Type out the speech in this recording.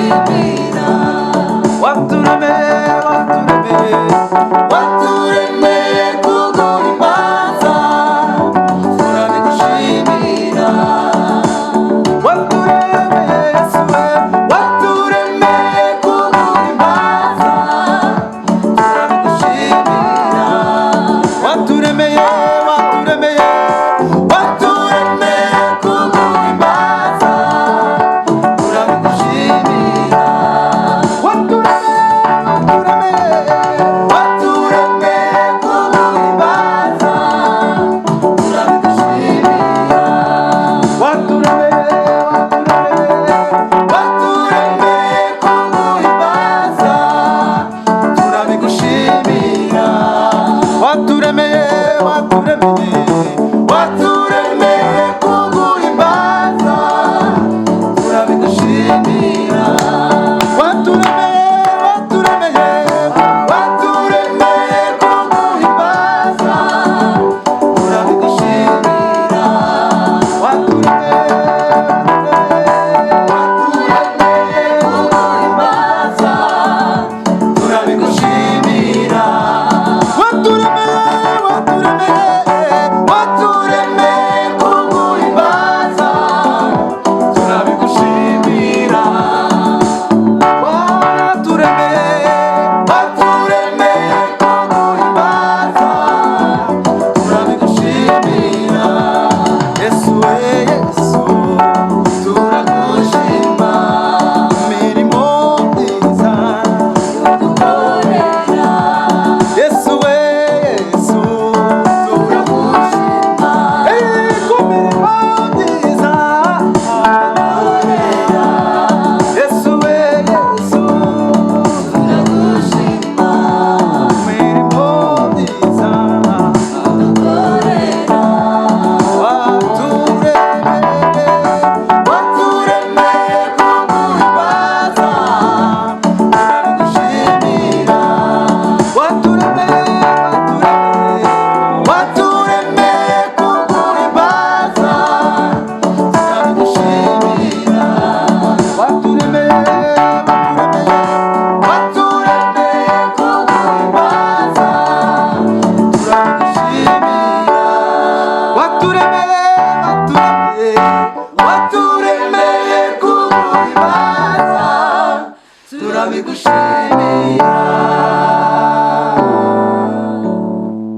Turabigushimira. Waturemeye, waturemeye, Waturemeye kuguhimbaza, turabigushimira. Waturemeye Yesu we, Waturemeye kuguhimbaza, turabigushimira. Waturemeye, waturemeye, Waturemeye kuguhimbaza, turabigushimira. Waturemeye, waturemeye, Waturemeye kuguhimbaza, turabigushimira. Waturemeye, waturemeye, Waturemeye kuguhimbaza, turabigushimira. Waturemeye, waturemeye, Waturemeye kuguhimbaza, turabigushimira. Waturemeye, waturemeye, Waturemeye kuguhimbaza, turabigushimira. Waturemeye, Waturemeye kuguhimbaza, turabigushimira. Waturemeye, waturemeye, Waturemeye kuguhimbaza, turabigushimira. Waturemeye, Waturemeye kuguhimbaza, turabigushimira. Yesu we Yesu, Turagushima, imirimo myiza, udukorera. Yesu we Yesu, Turagushima, ku mirimo myiza, udukorera. Yesu we Yesu, Turagushima, imirimo myiza, udukorera. Waturemeye, Waturemeye kuguhimbaza, turabigushimira. Waturemeye, waturemeye, Waturemeye kuguhimbaza, turabigushimira. Waturemeye, waturemeye, Waturemeye kuguhimbaza, turabigushimira. Waturemeye, waturemeye, Waturemeye kuguhimbaza, turabigushimira.